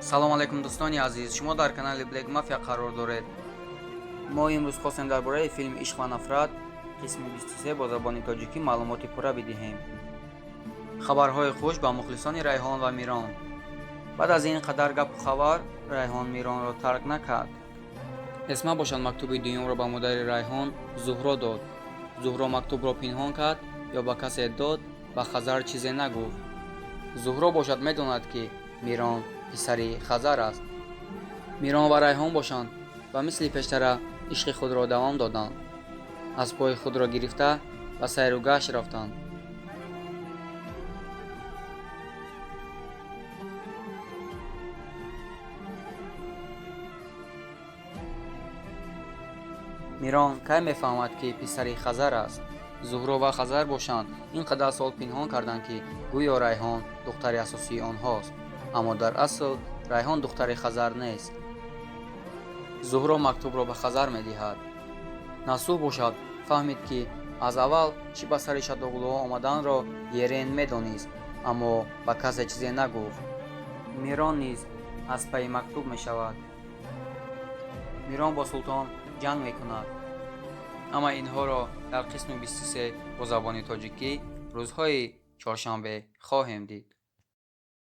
Салом алейкум, дӯстони азиз, шумо дар канали Black Mafia қарор доред. Мо имрӯз хостем дар бораи филми «Ишқ ва нафрат» қисми 23 бо забони тоҷикӣ маълумоти пурра бидиҳем. Хабарҳои хуш ба мухлисони Райҳон ва Мирон. Баъд аз ин қадар гапу хабар Райҳон Миронро тарк накард. Эсма бошад, мактуби дуюмро ба модари Райҳон Зуҳро дод. Зуҳро мактубро пинҳон кард ё ба касе дод, ба Хазар чизе нагуфт. Зуҳро бошад, медонад, ки Мирон писари Хазар аст. Мирон ва Райҳон бошанд, ба мисли пештара ишқи худро давом доданд. Аз пои худро гирифта ба сайру гашт рафтанд. Мирон кай мефаҳмад, ки писари Хазар аст? Зуҳро ва Хазар бошанд, ин қадар сол пинҳон карданд, ки гӯё Райҳон духтари асосии онҳост, аммо дар асл Райҳон духтари Хазар нест. Зуҳро мактубро ба Хазар медиҳад. Насӯҳ бошад, фаҳмид, ки аз аввал чӣ ба сари Шадоглуҳо омаданро Ерен медонист, аммо ба касе чизе нагуфт. Мирон низ аз пайи мактуб мешавад. Мирон бо Султон ҷанг мекунад. Ҳама инҳоро дар қисми 23 бо забони тоҷикӣ рӯзҳои чоршанбе хоҳем дид.